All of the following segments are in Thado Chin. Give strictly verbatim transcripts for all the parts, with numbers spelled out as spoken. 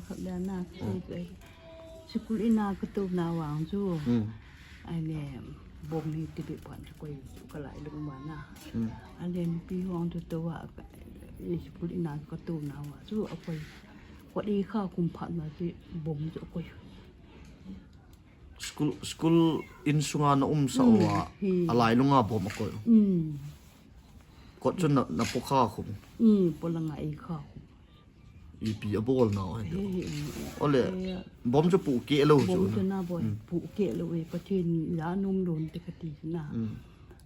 Khat le na, khat le. School ina ka tou na vang chu. Hmm. Ai le, bom ni ti bi pan chu koi ka lai lung ma na. Hmm. Ai le, pi hong chu tou a, school ina ka tou na vang chu a koi. Kot i kha kum phat na ti bom chu a koi. School, school in sunga na um sa Hmm. uva, Hmm. a lai lunga bom a koi. Hmm. Kot chu na, na po kha khum. Hmm, po langa i kha khum. Ipi a bol na o he. He, he, he. Ole, He, bom chu pu ke lo chu bom na. chu na boi, Hmm. pu ke lo e, Pathen la nom lon te ka ti na. Hmm.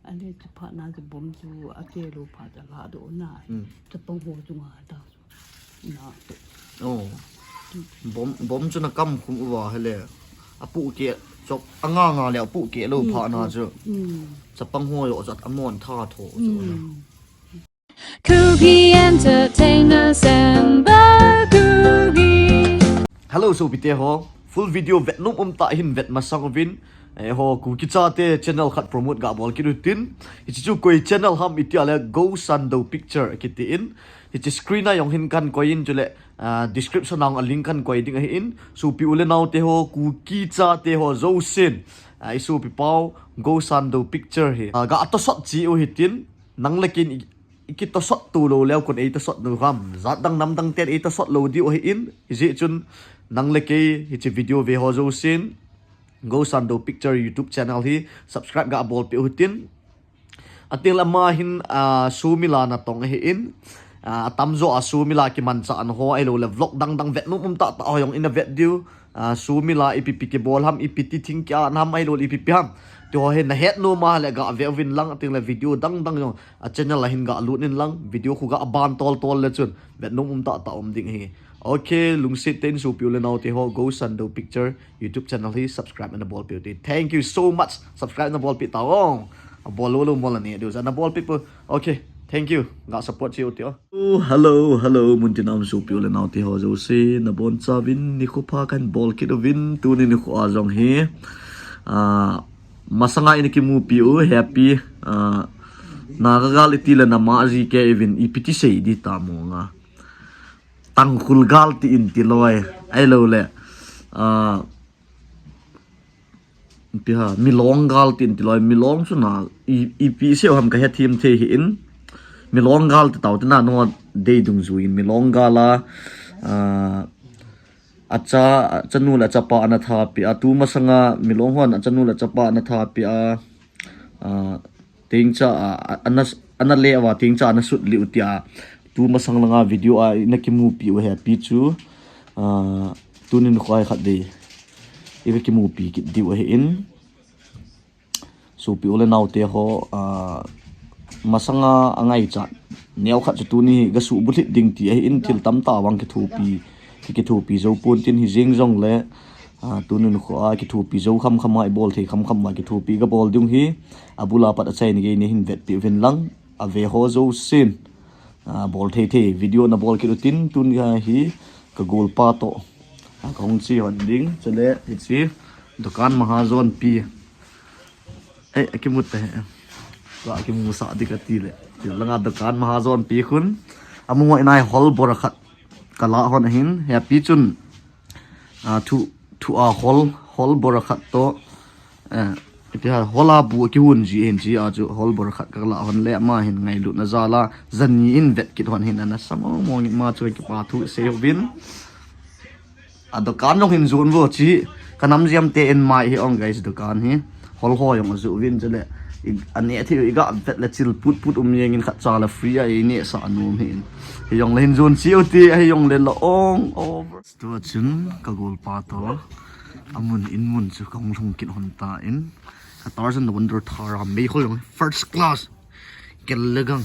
Ale chu phat na chu bom chu a ke lo phat a la do na. Hmm. Chapang ho chu nga ta. Na. Oh. Bom, bom chu na kam khum uva hele. A pu ke chok, a nga nga le a pu ke lo Hmm, phat na hmm. chu. Hmm. Chapang ho yo chat a mon tha tho chu na. Hmm. Kuki Entertainers and the Kuki. Hello, sopite ho. Full video vet nom um tah hin vet masang uvin. Eh, ho, Kuki chate channel khat promote ga bol kit u tin. Hiche chu koi channel ham iti a le Go Sando Picture kiti in. Hiche screen a jong hin kan koi in chule, ah, description a jong a link kan koi ding ahi in. Sopi u le nao te ho, Kuki chate ho, jousen. Ah, i sopi pau, Go Sando Picture hi. Ah, ga tosot chi u hitin. Nang le kei in i, i kitosot tu lo leu kun ei tosot nu ham. Jat dang nam dang ten ei tosot lo diu ahi in. Hijeh chun nang le kei hiche video ve ho jousen Go Sando Picture YouTube channel hi subscribe ga bol peh u hitin. Ating le ama hin, ah, sumila na tong ahi in. Ah, atam jo a sumila kimanchah na ho ahilou le vlog dang dang vet nom um tah tah ho jong ina vet diu. Ah, sumila ipi pi kibol ham, ipi ti thing ki-an ham, ahilou le ipi pi ham. Ti ho hi na het nom a le ga ve uvin lang, ating le video dang dang jong a channel a hin ga lut in lang, video khu ga ban tol tol le chun vet nom um tah tah um ding ahi. Okay, lungset tah in sopi u le nao te ho, Go Sando Picture YouTube channel hi subscribe na bol peh u te. Thank you so much. Subscribe na bol peh tao. A bol lou lou mo la ne diu ja na bol peh po. Okay, thank you. Ga support chi u te o. Oh, hello, hello, mun tina um sopi u le nao te ho jouse, na bon chauvin nikho pha kan bol kit uvin, tuni nikho a jong hi, ah, masanga ina kimupi u, happy, ah, Naga gal iti le na ma ji ke ivin ipi ti sei di ta mo nga. Tangkhul gal ti in ti loi, ahilou le, ah, Ipi ham, Milong gal tin ti loi, Milong chu na, i, ipi sei ham ka hethem thei hih in. Milong gal ti tao te na, nangho dei dungjui in, Milong gal a, ah, acha, achanu le achapa ana thapi a, tu masanga Milong hon achanu le achapa ana thapi a, ah, Tengcha a, a, ana, ana le uva, tengcha ana sut liu tia. Tu masang langa video a, ina kimupi u happy chu. Ah, tunin khoi khat dei. Iga kimupi kit diu ahi in. Sopi u le nao te ho, ah, masanga angaichat. Neo khat chu tuni ga subulhit ding ti ahi in thil tamtah vang kithopi, ki, kithopi jou pon tin hi jeng jong le, ah, tunin kho a kithopi jou kham kham a i bol thei kham kham a kithopi ga bol ding hi. Abul a pat achaina gei ni hin vetpi uvin lang. Ave ho jousen, ah, bol thei thei video na bol kit u tin tuni a hi ka golpa to. Ah, ka hung che hon ding, chule hiche dukan mahajon pi. Eh, akimu te. Ka kimu sa di ka ti le. Ti langa dukan mahajon pi khun. Amu ngai nai hol bora khat. Ka la hon ahin, happy chun, ah, thu, thu a hol, hol bora khat to, eh, ipi ham, hol a bu kihun ji hin ji a chu hol bora khat ka la hon le ama hin ngailutna jal a, jani in vet kit hon hin ana sa mong mong in ma chu kipa thu sei uvin. A dukan jong hin jon vo chi, ka nam jiam te in mai hi ong guys dukan hi. Hol ho jong aju uvin chule. I, ane thi i ga vet le chil put put um jeng in khat cha le free a i ne sa nom hi in. Hi jong le hin jon chi u ti, hi jong le la ong over. Tua chun ka golpa to. Amun in mun chu ka hung lhung kit hon ta in. Ka Tarzan the Wonder Thar a mei hol jong first class. Kel le gang.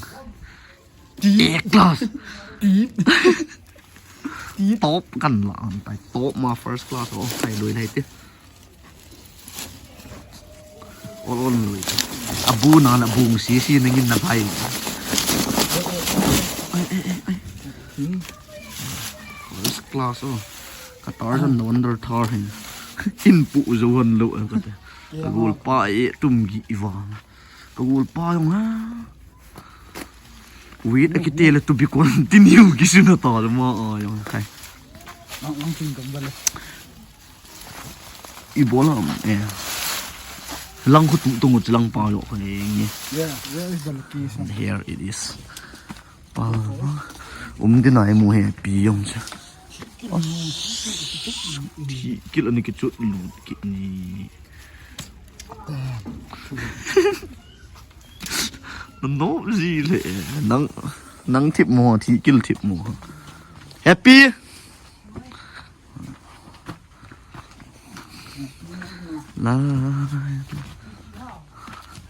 Ti. A class. Ti. Ti. Top kan la an tai. Top ma first class o. Kai lui nai ti. Ol ol lui. Abu na na bung si si nangin na bai. Ai, ai, ai, ai. First class o. Ka Tarzan the Wonder Thar hin. In pu jo hon lo ka te. Ka golpa e tum gi i vang. Ka golpa jong ha. Wait, akite le to be continue kisu na ta le ma a jong khai. Ang, ang king kang bale. I bola am, eh. Lang khu tu tung chu lang pa yo ko ni. Yeah, where is the location? Here it is. Pa. Um, de nai mu he pi yong cha. Thi kil ani ki chut lut ki ni. Nop ji le. Nang, nang thip mo, thi kil thip mo. Happy. Lai.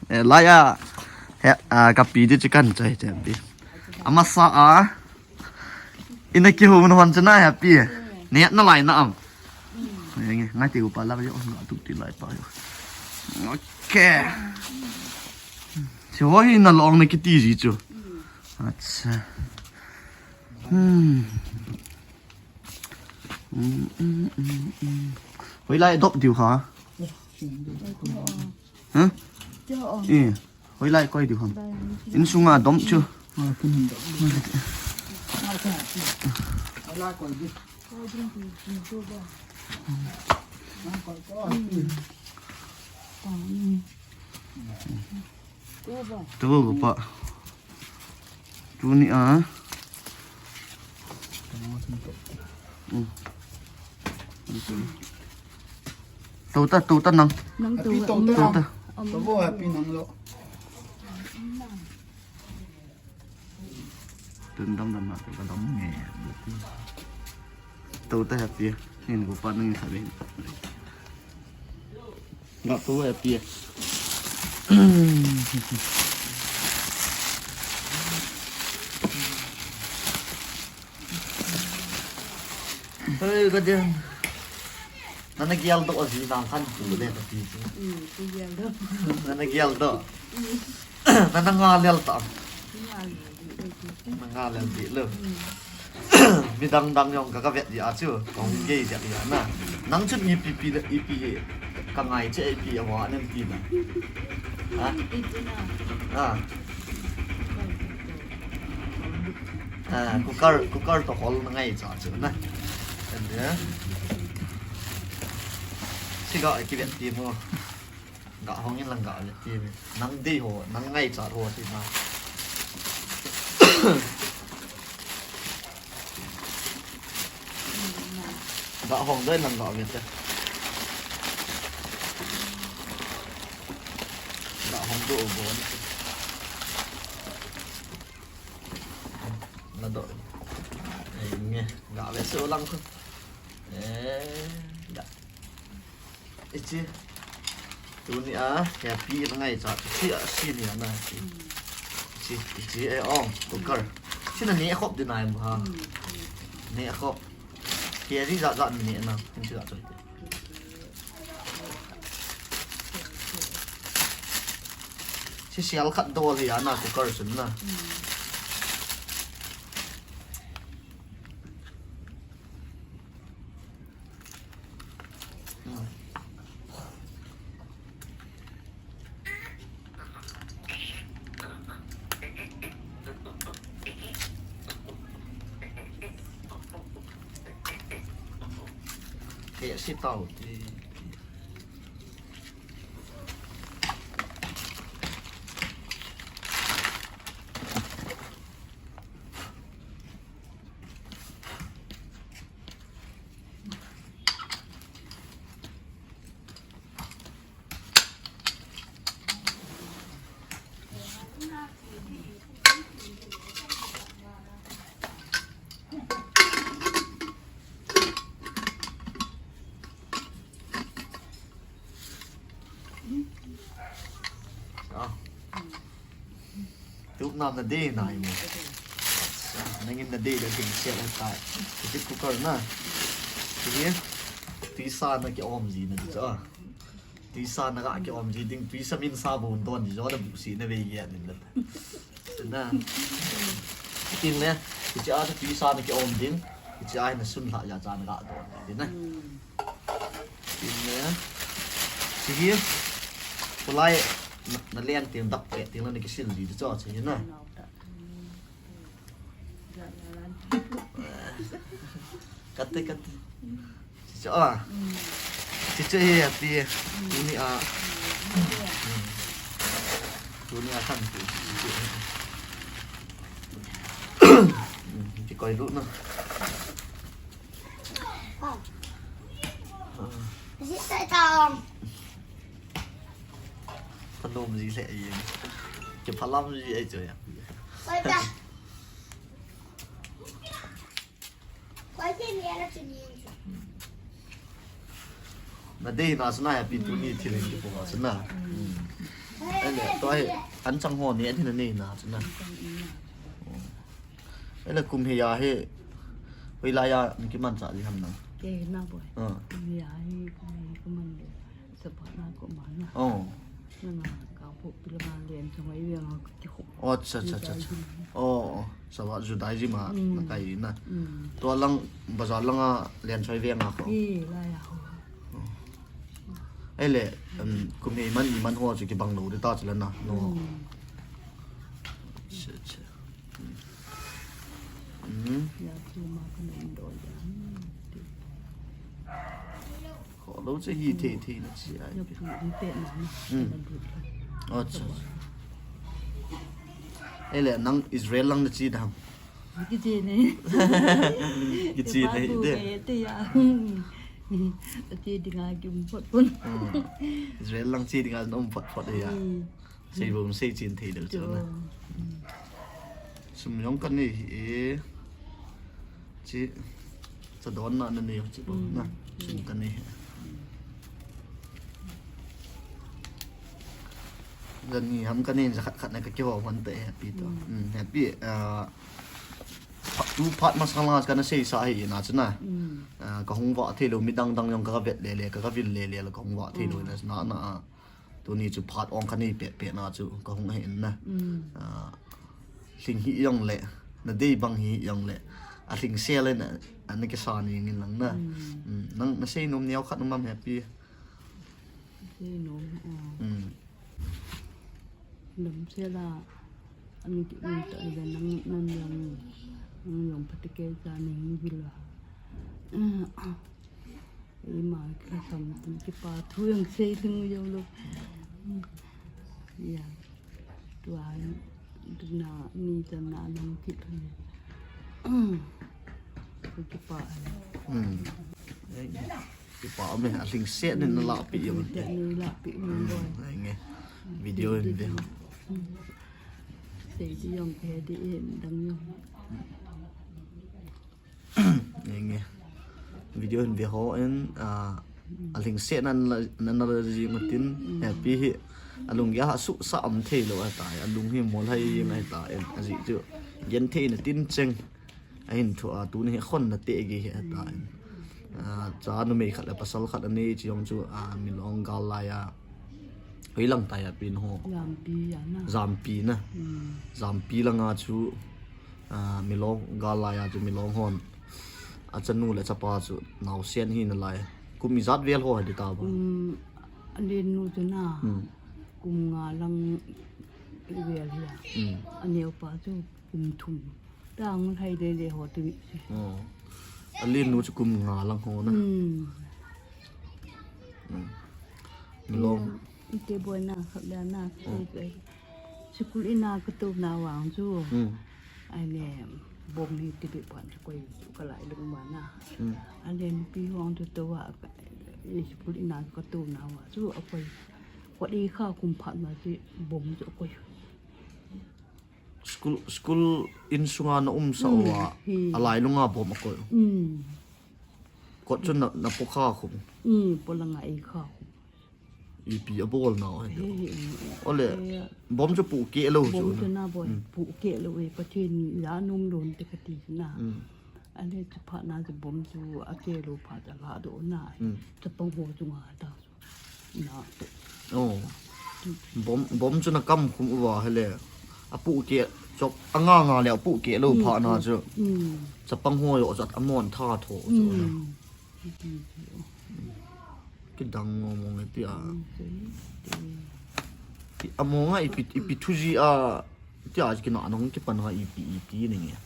Eh, lai a. He, a, kapi di chikan chai te pi. Amasa a. Ina kihou na hon chana Happy. Ne na lai na am. Nge, ngai ti ko pa la yo, na tu ti lai pa yo. Okay. Si ho hi na long na kiti ji chu. Acha. Hmm. Hmm, hmm, hmm, hmm. Hoilai dop diu ha? Huh? Eh. Hoilai koi diu ham? Insunga dom chu. Tu pa. Tuni a. Hmm. Tou ta, tou ta nang. Nang tou. Tou ta. Tou bo Happy nang lo. Tun dam dam na, ka dam nge. Tou ta Happy. Hin ko pa nang sa be. Nga tou Happy. Hei, ka dian. Nana gial doh a ji nang khan tu le ka ti chu. Nana gial doh. Nana nga lel ta. Nanga lel di lo. Midang dang jong ka, ka vet di a chu. Kong gei di a na. Nang chun ipi pi le, ipi ka ngai che ipi a wa nem ti na. Ha? Ha. Ah, cooker, cooker to hol na ngai cha chu na. Kan dia. Siga ki vet ti mo. Ga hong in lang ga le ti ve. Nang dei ho, nang ngaichat ho ti na. Ga hong dei lang ga ve te. Ga hong do bo ni. Na do. Ei nge, ga ve se lang ko. Eh, ga. Ichi. Tuni a, Happy in ngaichat. Ichi a, si ni a na. Ichi, ichi e ong, cooker. Ichi na ne khop di nai mu ha. Ne khop. Kiri ja ja ni na, ichi ja choi. Ichi sial khat do li a na, cooker sun na. Kaya si tao ti. Ah. Tup nam na dei nai mo. Nangin na dei da kin sial ta. Ti cooker na. Ti hi. Tuisa na ki om ji na ti cha. Tuisa na ga ki om ji ding, tuisa min sa bu don ji jo da bu si na ve ye ni na. Na. Tin ne. Ti cha tuisa na ki om ding. Ti cha na sun la ya cha na ga don ji na. Tin ne. Ti hi. Kulai na, na lian tin dap ke tin na ki sil ji cho chi na. Nau ta. Jat na lan. Kate, kate. Chicho a. Chicho hi happy. Tuni a. Tuni a kan tu. Kikoi lu na. Phanom ji le ai. Kiphalam ji ai chu ya. Nadei na suna happy tuni thil in kipo suna. Ele, to ai, an chang ho ni, an thil nei na suna. Ele kum hi ya hi, hoilai a, kimanchah ji ham na. Ke na boy. Ah. Kum hi ya hi, kum hi, kum man le. Sabbath na ko ma na. Oh. Na nga ka po pila nga len sa mai yang ka ti ko. Oh, acha, acha, acha, acha. Oh, oh. Sabbath Judaism a, mm, na kai na. Mm. To lang, bazar lang a len soi ve nga ko. Ye, la ya ho. Oh. Ai le, um, kum hi man, man ho chu kibang lo de ta chu la na. No. Mm. Acha, acha. Mm. Ya chu ma ka na indo ya. Mm. Kho lo che hi thei thei na chi ai. Yapu ni te na na. Hmm. Na du. Acha. Ele nang Israel lang na chi dam. Kichi ne. Kichi ne de. Te ya. Ati dinga ki um pot pon. Hmm. Israel lang chi dinga um pot pot ya. Hmm. Sei bom sei chin thei deu chu na. Sum jong ka nei hi e. Chi, cha don na na nei chi bom na. Sum ka nei hi. Jan ni ham ka nei ja khat khat na ka kihou man te happy to. Mm, happy, ah, pha-, tu phat masang la ka na sei sa hi na chu na. Ah, ka hung vah thei lou, mi dang dang jong ka, ka vet le le, ka, ka vil le le la ka hung vah thei lou na, na, na, ah. Tuni chu phat ong ka nei peh peh na chu ka hung ahi in na. Mm. Ah, hling hi jong le, na dei bang hi jong le, a hling se le na, a na kisa ni ngin lang na. Mm. Mm, nang na sei nom neo khat um am happy. Sei nom, ah. Mm. Lam se la, an ki um ta le nang, nang jong, nang jong pati ke sa ni vil la. Ah, ah. Ima ka sam tin kipa thu jong sei lhing u jong lo. Ya. Tua, tua ni tan na nang kit lhing. Kipa. Hmm. Kipa me a hling set nin na la pi jong. Ni la pi jong. Hmm, ai nge. Video in ve. Sei di jong ke di in dang jong. Nge. Video hin ve ho in, ah, a hling set na na, na, na la jing u tin, happy hi. A lung ya ha su sa am thei lou a tai. A lung hi mol hai jing a tai. A ji chu. Gen thei na tin cheng. A hin thu a tuni hi khon na te gi hi a tai. Ah, cha numei khat le pasal khat a nei chi jong chu, ah, Milong gal lai a. Hoi lang tai a pin ho. Jampi a na. Jampi na. Hmm. Jampi langa chu, ah, Milong gal lai a chu Milong hon. A chanu le chapa chu naosen hi na lai. Kum ijat vel ho hi ta ba. Kum a len nu chu na. Hmm. Kum nga lang vel hi a. Hmm. A neo pa chu kum thum. Tang hai de de ho tu. Oh. A len nu chu kum nga lang ho na. Hmm. Hmm. Milong. Ite boina khat le na. Hmm. Sikul ina ka to na vang chu. Hmm. Ai le, bom ni ti bi pan chu koi chu ka lai lung ma na. Hmm. Ai le, pi hong chu to va ka, sikul ina ka to na va chu a koi. Koi kha kum phat na chu bom chu a koi. School, school in sunga na um sa uva, hmm, a lai lunga bom a koi. Hmm. Kot chu na, na po kha khum. Hmm, po langa ei kha khum. Ipi a bol na o he. He, he, he. Ole, he, bom chu pu ke lo chu. Bom chu na bol, hmm, pu ke lo e, Pathen la nom lon te ka ti na. Hmm. Ale chu phat na chu bom chu a ke lo phat a la do na. Hmm. Chapang ho chu nga ta. Na. Oh. Bom, bom chu na kam khum uva hele. A pu ke, chok, a nga nga le a pu ke lo phat na chu. Hmm. Chapang ho yo chu a mon tha tho chu na. Hmm. Kidang mong mong e tia. Ti a mong a ipi, ipi thuji a, tia kina nong kipan ha ipi, ipi ni nge.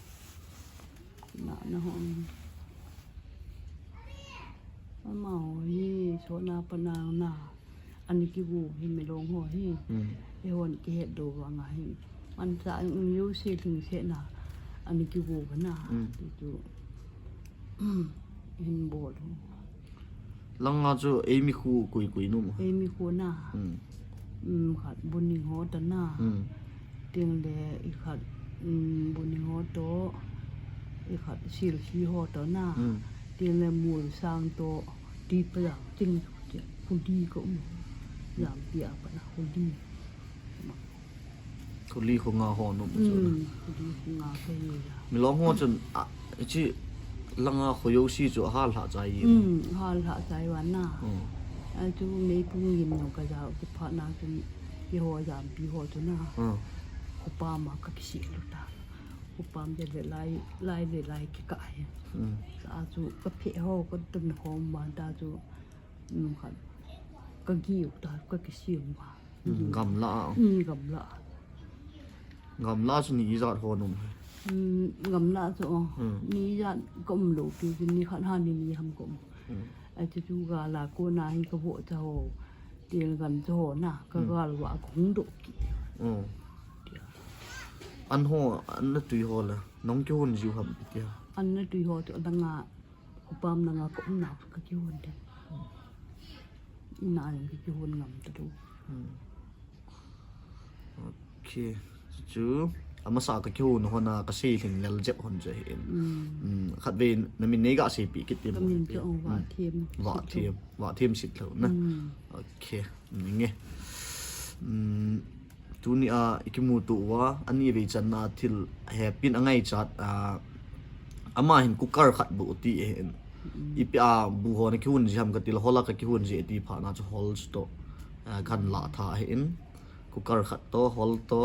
Na, na hong. Amaho hi sona panang na. Ani kigu hi milong ho hi. Hmm. Eihon kihet do vang ahi. Ansa in yo se ting se na. Ani kigu na. Hmm. Ti tu. Hin bol. Langa chu eimi khu kui kui nu. Eimi khu na. Hmm. Um, khat buning ho ta na. Hmm. Ting le i khat, um, buning ho to, i khat silsi ho to na. Hmm. Ting le mul sang to, ti pa yang ting khu di ko um. Yang pia pa na khu di. Khuli khunga ho nu mu chu na. Hmm, khuli khunga ka hi la. Milong ho chun, a, chi langa khoyo si chu hal ha chai. Hmm, hal ha chai wa na. Hmm. A chu mei pung yin no ka ja ki pha na chu ki ho jam pi ho chu na. Hmm. Khopa ma ka ki si lu ta. Khopa ma le lai, lai le lai ki ka he. Hmm. A chu ka phe ho ka tun ho ma ta chu. Hmm, ka, ka gi ta ka ki si ma. Hmm, gamla a. Hmm, gamla. Gamla chu ni ijat ho num. Hmm, gamla chu, oh. Hmm. Ni ijat ka um lou pi chu ni khat ha ni ni ham ka um. Hmm. A chu chu gala ko na hi ka vo cha ho. Til gam cha ho na ka gal wa ka hung do ki. Hmm. An ho, an na tui ho la. Nong ki hon jiu ham pi tia. An na tui ho chu dang a. Khopam langa ka umna ka kihon ding. Ina jong ka kihon ngam ta lou. Hmm. Okay. Chu, amasa ka kihon hon a ka sei lhing lel jep hon chu ahi in. Hmm. Hmm. Khatvei na min nei ga seipi kit ti mo. Ka min chu, oh, Vahthem. Vahthem. Vahthem Sitlhou na. Hmm. Okay. Nge. Um, tuni a i kimuto uva, ani vei channa thil hepin angaichat, a, ama hin cooker khat bu ti e hin. Mm. Ipi a bu ho na kihon ji ham ka ti le hol a ka kihon ji e ti phat na chu hol chu to, a, kan la tha hin. Cooker khat to, hol to,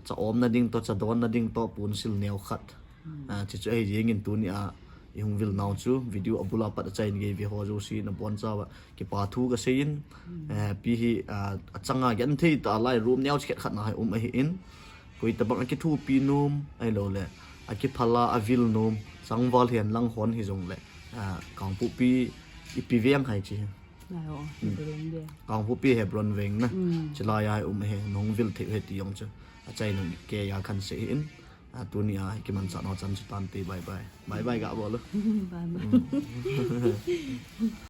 cha omna ding to, cha donna ding to, punsil neo khat. Hmm. Ah, chuchu ahi jeng in tuni a i hung vil nau chu video a bul a pat a chai in gei ve ho jouse na boncha uva kipa thu ka sei in, hmm, eh, pi hi, ah, achanga genthei tah a lai room neo chikhat khat na hi um ahi in, koi tabang a kithopi nom, ahilou le, a kiphal a, a vil nom, changval hihen lang hon hi jong le, ah, Kangpokpi ipi veng hai chi. Ai o, hmm, Hebron veng. Kangpokpi Hebron veng na. Hmm. Chilai a hi um ahi, nahung vil thei u ahi ti jong chu. Achai nung kei a kan sei in. A, tuni a kimanchah nau chan chu tante, bye bye. Bye bye ga bol u. Bye bye. Mm.